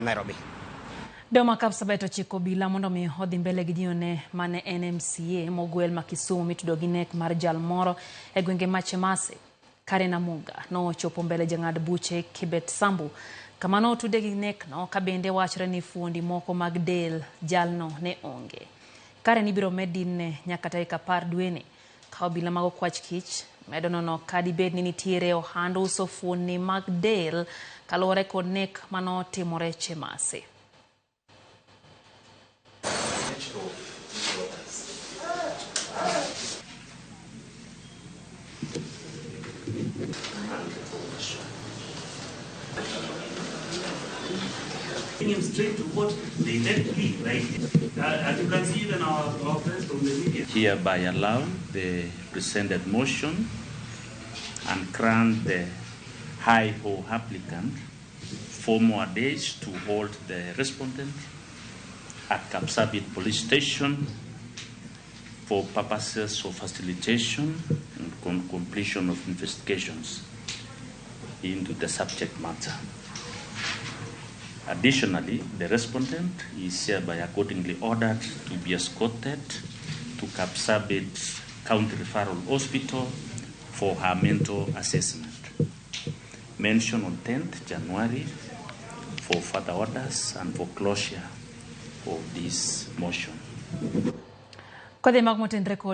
Nairobi. Doho ma Kapsabet ochiko obila mondo mi odhi mbele gi dinone mane en MCA mogwel ma Kisumu mitudo gi nek mar jal moro e gwenge ma Chemase. Karen Amuga nochopo mbele jang'ad buche Kibet Sambu kama notude gi nekno ka bende wachore ni fuondi moko mag del jalno ne onge. Karen ibiro med dinne nyaka tarik 10 dweni ka obila mag okwach kich medo nono ka dibed ni nitiere ohand uso fuonni mag del kaluwore kod nek manotimore Chemase. Him straight to court, they let plea, right? As you can see, even our friends from the media. Hereby allow the presented motion and grant the high-ho applicant 4 more days to hold the respondent at Kapsabet Police Station for purposes of facilitation and completion of investigations into the subject matter. Additionally, the respondent is hereby accordingly ordered to be escorted to Kapsabet County Referral Hospital for her mental assessment. Mention on 10th January for further orders and for closure of this motion. Kodhi mag motenre kod